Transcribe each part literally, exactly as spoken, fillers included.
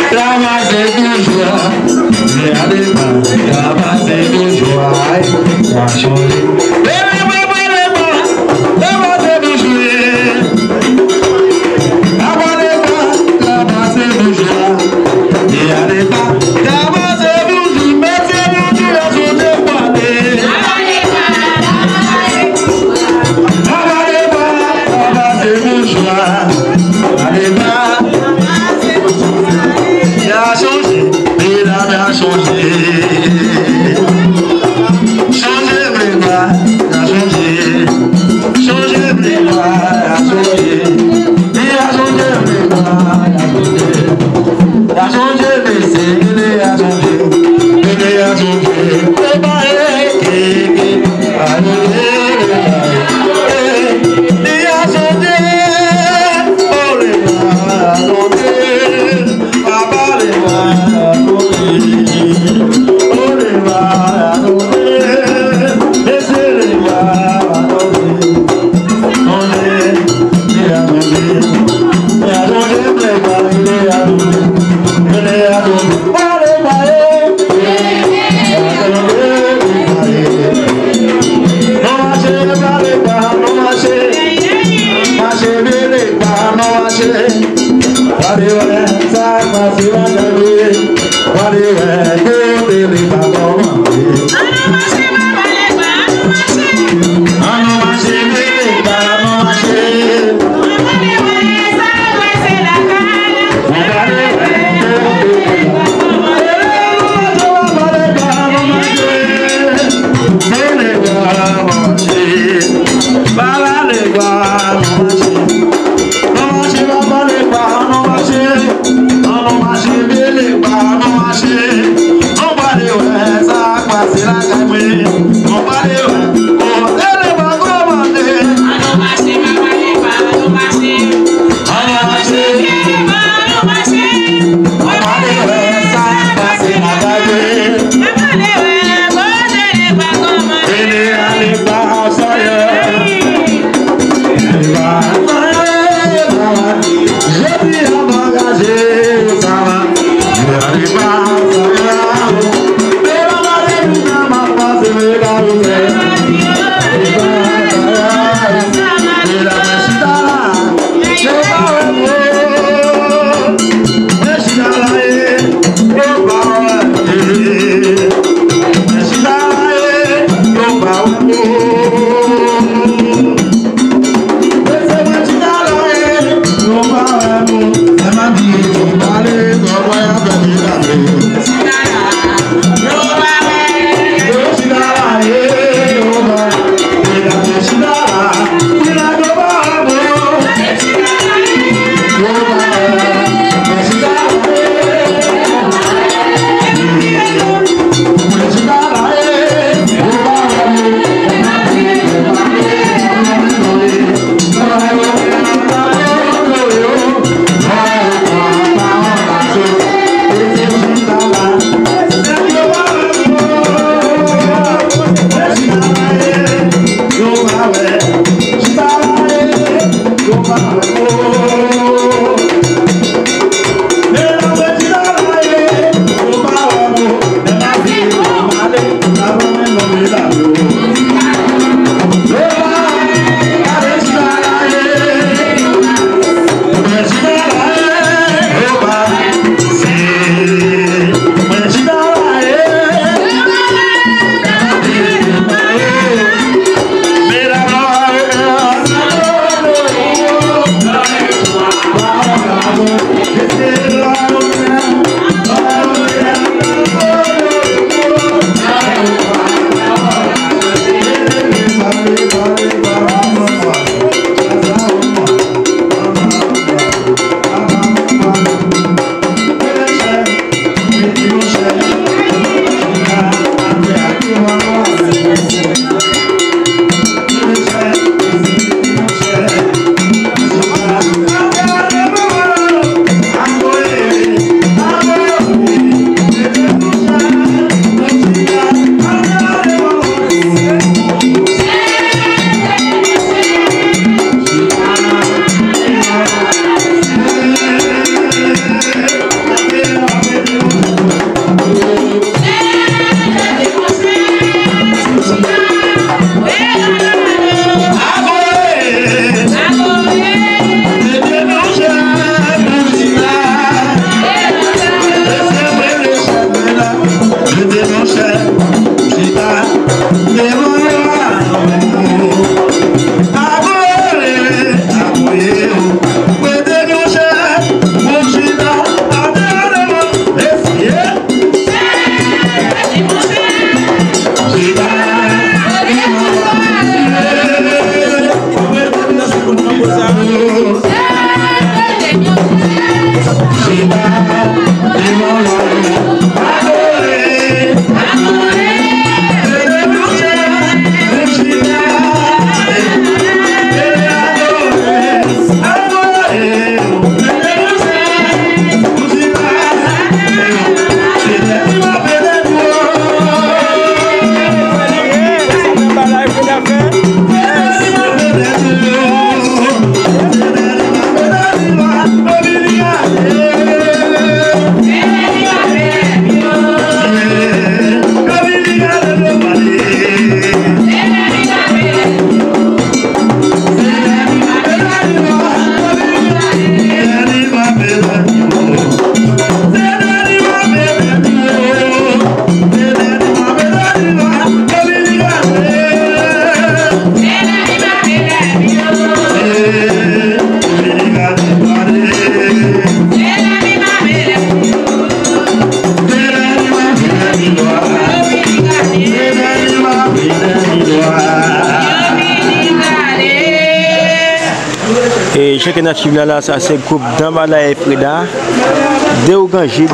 Travay se toujou, men ale pa, travay se toujou, ay, sa chanje. Leve bra, leve bra, leve bra, se toujou ye. Travay se toujou, men ale pa, travay se toujou, men se toujou, se toujou, ale. Travay se toujou, ale pa. Ya chanje, medam, ya chanje. Chanje vle pa, ya chanje. Chanje vle pa, ya chanje. Ya chanje vle pa, ya chanje. Ya chanje, mesye, vini ya chanje. Vini ya chanje. Prepare, kiki. Pale wè sa k pase lakay mwen. Pale wè kote li pa kòmanse. Ann nou mache, pale pa, ann nou mache. Ann nou mache, pale pa, ann nou mache. Pale wè sa k pase lakay. Pale wè kote li pa kòmanse. Pale pa, ann nou mache. Pale pa, ann nou mache. Pa pale pa, ann nou mache. Ann nou mache, pa pale pa, ann nou mache. Ann nou mache, pale pa, ann nou mache. Nou prale wè sa k pase lakay mwen. Nou prale wè kote li pa kòmanse. Ann nou mache, pa pale pa, ann nou mache. Ann nou mache, pale pa, ann nou mache. Nou prale wè sa k pase lakay mwen. Vini ale pa, sa ye. Jodi a m angaje yo sa va. Jodi a m angaje yo sa va. E jan ke n ap swiv la, la, sa se gwoup Danbalay Freda, de Ougan Jid.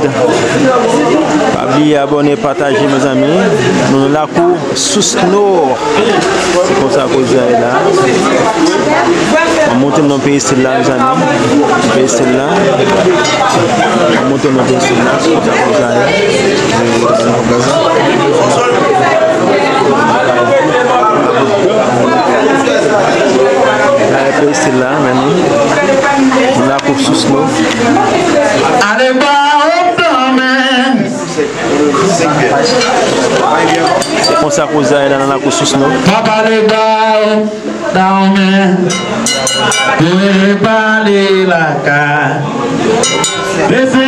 Pa bliye abòne, pataje, mezanmi. Nou nan lakou Sous Nò. Se konsa koze a ye la. An monte nan peristil la, mezanmi. Peristil la. An monte nan peristil la. Se konsa koze a ye. Peristil la, men nou. Nou lakou Sous Nò. Ale ba w nan men. Se konsa koze a ye la nan lakou Sous Nò. Pa pale ba w nan men. Pou e pale lakay. Lese